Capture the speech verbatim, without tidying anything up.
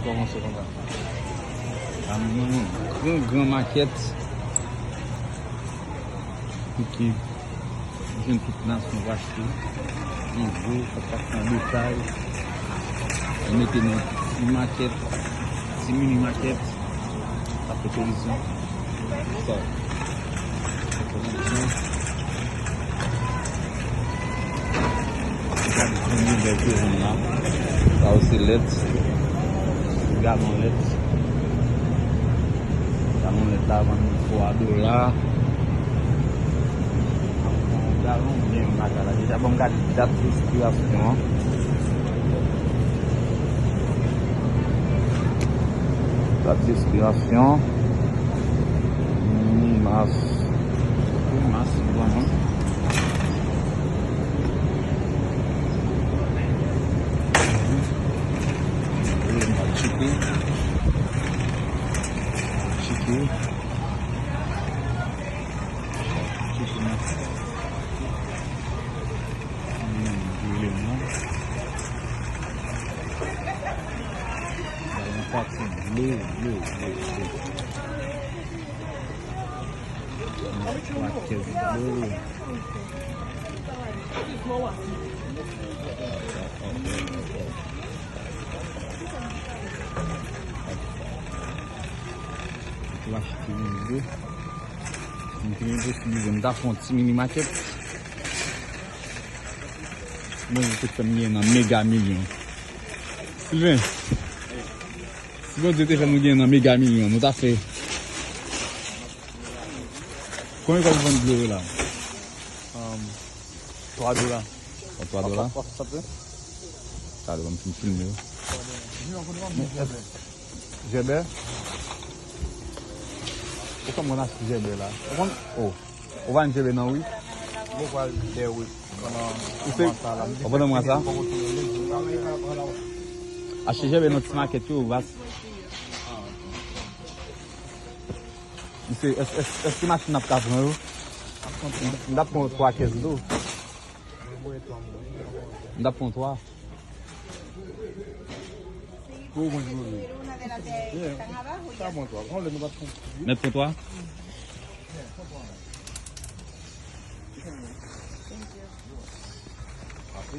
Kòmanse konsa. Sa yon gran, gran makèt. Ok. Jwenn tout nasyon pou achte. An gwo, sa k ap nan detay. Yo mete nan ti makèt, ti mini makèt. Sa fè tourizm. Sa. Gade konbyen bèl pye vann la. Sa yo se lèt. Galon lèt. Galon lèt la vann twa dola. Galon byen yon bagay la. Deja ban m gade dat ekspirasyon an. Dat ekspirasyon. Mini mas. Mini mas, bon, non? Wi, m ap tcheke. Tcheke. Tcheke mas. Hmm, dwil non. Yon pati dlo, dlo, dlo, dlo. Yon pakèt dlo. Pou achte yon dlo. M te gen posiblite, m ta fè yon ti mini makèt. Bondye te fè m gen nan mega milyon. Sylvain, si Bondye te fè nou gen nan mega milyon, nou ta fè. Konbyen kòb ou vann dlo yo la? Um, twa dola. Twa dola? Twa swasant. Talè, ban m fin filme yo. Jèbè. Ou konn mwen achte jèbè la. Ou konn? Oh. Ou pa jwenn jèbè nan wi. Mwen pral dèwè. Ou se, ou pandan mwa sa? Achte jèbè nan ti makèt yo, vas. Misye, èske, èske, èske machin ap ka pran yo? M t ap pran twa kès dlo. M t ap pran twa. Pou mwen jwenn. Yeah. Sa bon twa. Konn lè nou pa t konn. Mèt pran twa? Ape,